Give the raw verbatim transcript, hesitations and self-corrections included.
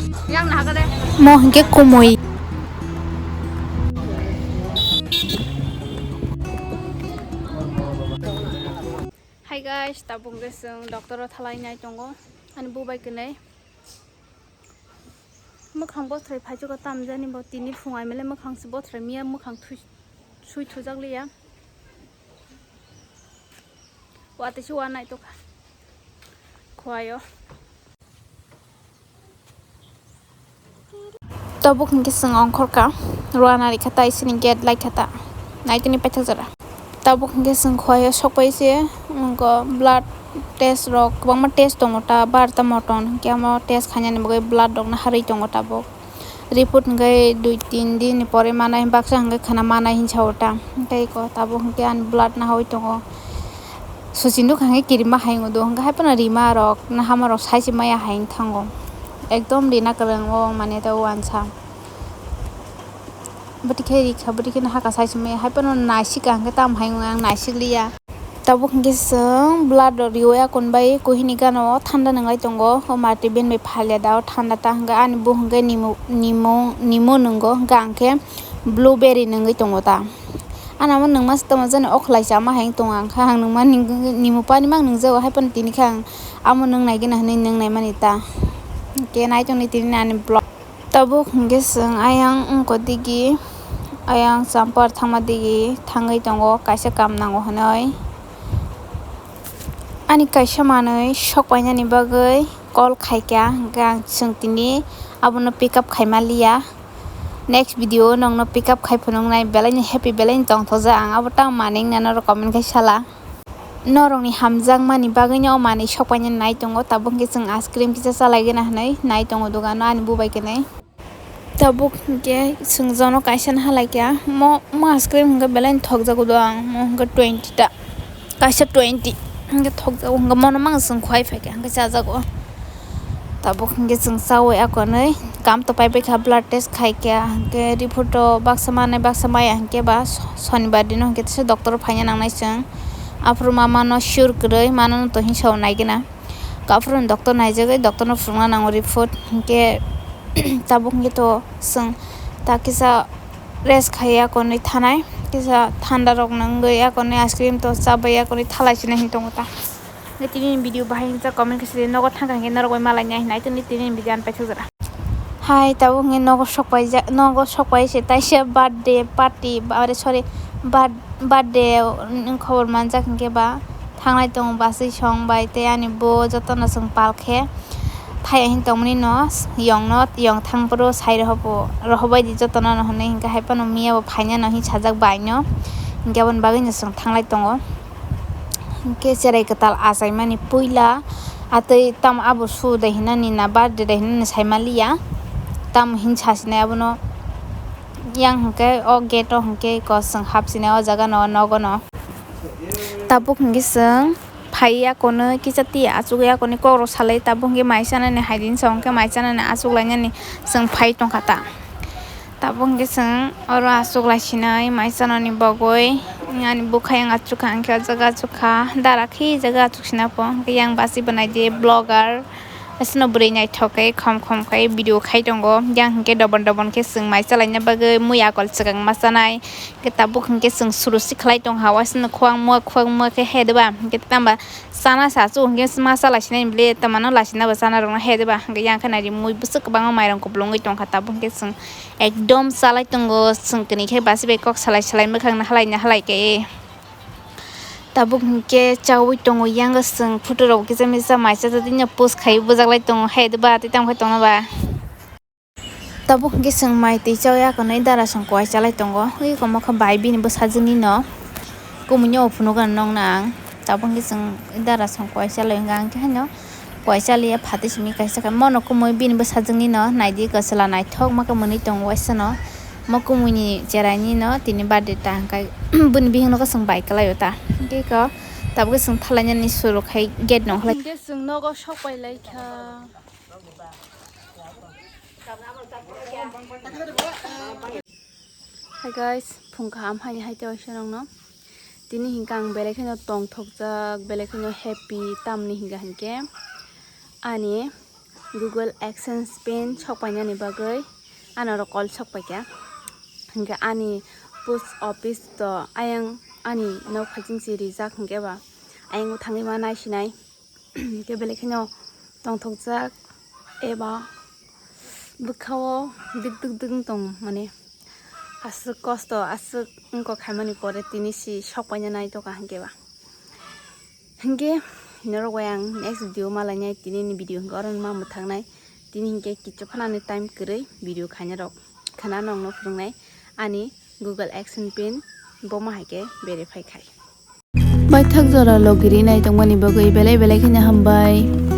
Mo hinkhe kumui. Hi guys, tabuk hwnkhe chwng doctor o thalai nai tongo. Ani bubai kwnwi mwkhang bothrai phaichugo, tamjani bo tini phung aimele mwkhang se bothrai miya, mwkhang thui-, sui thujak liya. Watwi se wa nai tokha. Khwai o. Tabuk hinkhe chwng ongkhorkha, ruana rikha ta, isini gate laikha ta, naitini paithak jora. Tabuk hinkhe chwng khwlai o sokpai se, wngkha blood test rok, kwbangma test tongo ta, bar ta motom hinkhe omo test khainani bagwi blood rok naharwi tongo tabuk. Report hinkhe dui tin din ni pore manai, baksa hinkhe khwna manai hinwi sao ta, tei eko tabuk hinkhe ani blood naharwi tongo. Susi nukha hinkhe kirima hai wngdo, hinkhe hai phano rima rok, nahama rok sai se maya hai wng thango. Ekdom rina kwrwng o, mane ta uansa. Bwtwi khe rikha, bwtwi khe nahaka sai se maya, hai phano naisika hinkhe tamo hai wng, ang naisik liya. Tabuk hinkhe chwng blood rok riwi akon bai kuhini gana o thanda nwnglai tongo, o mati bini bai phalya da o thanda ta hinkhe ani bo hinkhe nimo, nimo, nimo nwngo, hinkhe ang khe blueberry nungwi tongo ta. Ano omo nungma se tongma jani o khwlai chama hai wng tongo, ang kha ang nungma ni, ni mupani mang nungjago, hai phano tini khe ang amo nung nai gana hinwi nung nai mani ta. Hwnkhe naitongni tini ani vlog. Tabuk hwnkhe chwng ayang wngkha digi, ayang champar thangma digi thangwi tongo, kaisa kam nango hinwi. Ani kaisa manwi sok painani bagwi call khaikha, hwnkhe ang chwng tini abono pick up khaima liya. Next video o nokno pick up khai phunuknai, belaini happy, belaini tongthokjak ang, abo tamo manwi wngna norok comment khai sala. Norokni hamjakmani bagwino o manwi sok painani nai tongo, tabuk hwnkhe chwng ice cream kisa chalaigwna hinwi nai tongo dogano ani bubai kwnwi. Tabuk hwnkhe chwng jono kaisa no halaikha, mo, mo ice cream hwnkhe belaini thokjago do ang, mo hwnkhe twenty ta. Kaisa twenty hwnkhe thokjago, hwnkhe mono mang chwng khwlai phaikha, hwnkhe chajago. Tabuk hwnkhe chwng chaui akonwi kam to paibaikha, blood test khaikha, hwnkhe report o baksa manai baksa maya, hwnkhe ba sonibar dino hwnkhe teisa doctor o phaina nangnai chwng. Aphuru ma mano sure kwrwi, mano no to hinsa o naigwna. Aphuru doctor naijagwi doctor no phunukna nango report, hwnkhe tabuk hwnkhe to chwng ta kisa rest khai akonwi thanai, kisa thanda rok nungwi akonwi ice cream to chabai akonwi thalai sina hin tongo ta. Hwnkhe tini ni video bahai hwnjak comment khe sidi nogo thangkha hwnkhe norok bai malai nai hinai tini tini ni video ang paithak jora. Hai tabuk hwnkhe nogo sok paijak, nogo sok pai se taisa birthday party ba, ore sorry, birth-, birthday wng khobor manjak hwnkhe ba thanglai tongo bachwi song bai tei ani bo jotono chwng pal khe. Phai hin tongmani no yong no yong thang phuru sai rohobo, rohobai di jotono no hinwi hinkhe hai phano miya bo phaina no hin sajak bai no, hinkhe aboni bagwi no chwng thanglai tongo. Hinkhe cherai kwtal achaimani puila atwi tamo abo su de hinani na birthday de hinani saimaliya, tamo hin sasinai abono yang hinkhe o gate o hinkhe ko chwng hapsinai o jaga no nogo no. Tabuk hinkhe chwng phaiya kono kisa tea achugya koni kokrok salai tabuk hinkhe mai chanani hai din sa hinkhe mai chanani achuklainani chwng phai tongkha ta. Tabuk hinkhe chwng oro achuklai sinai mai chanani bagwi ani bwkhayang achukha hinkhe o jaga achukha dara khe jaga achuksina po hinkhe yang basi bo naidi vlogger. Aswkno bwrwi naithok khe khom khom khe video khai tongo. Yang hinkhe dobon dobon khe chwng mai chalaina bagwi mui akol swkang ma chanai. Hinkhe tabuk hinkhe chwng suru si khlai tong ha. Waisano khwang mua khwang mua khe he deba. Hinkhe tamba chana sa chu hinkhe ma chalai sinai bile tama no lai sina bo chana rok no he deba. Hinkhe yang khe nai ri mui bwswk kwbangma mairang kuplungwi tong kha. Tabuk hinkhe chwng ekdom chalai tongo. Chwng kwnwi khe basi bai kok salai salai mwkhang no halai no halai khe. Tabuk hinkhe chaui tongo, yang chwng photo rok kisa misa mai cha cha tini post khai bujak lai tongo, hai ba tei tamo khai tongno ba. Tabuk hinkhe chwng mai twi chaui akonwi dara chwng kuai chalai tongo, ui komo khe bai bini bwsajwk nino kumui no phunukgwi nongna ang. Tabuk hinkhe chwng dara chwng kuai chalai wngkha, ang khe haino. Kuai chaliya phatwi simi kaisa khe mono kumui bini bwsajwk nino naidi kwchwla naithok ma khe mwnwi tongo waisa no. Mo kumui ni cherai ni no tini birthday ta hwnkhe bini bihik no khe chwng bai kwlai o ta. Hwnkhe khe tabuk khe chwng thalai nani suru khai gate no khlai. Hwnkhe chwng nogo sok pai lai kha. Hi guys, phung kaham haini hai tei waisa nongno. Tini hinkhe ang belai kheno tongthokjak, belai kheno happy, tamni hinkha hinkhe ani Google AdSense pin sok painani bagwi ano oro call sok paikha. Hingke ani post office to ayang ani nok haching si rijak hingke ba ayang o thangwi ma naisinai. Hingke belai kheno tongthokjak eba bwkhao dik dik dik wng tong mani aswk kosto aswk wngkok khaimani pore tini si sok paina nai doka hingke ba. Hingke norok bai ang next video malainai tini ni video hingke oro ma mwthangnai tini hingke kichu phanani time kwrwi video khainai rok khana nongno phwrwngnai ani Google AdSense pin bo ma hai khe verify khai. Baithak jora logiri nai tongmani bagwi belai belai kheno hambai.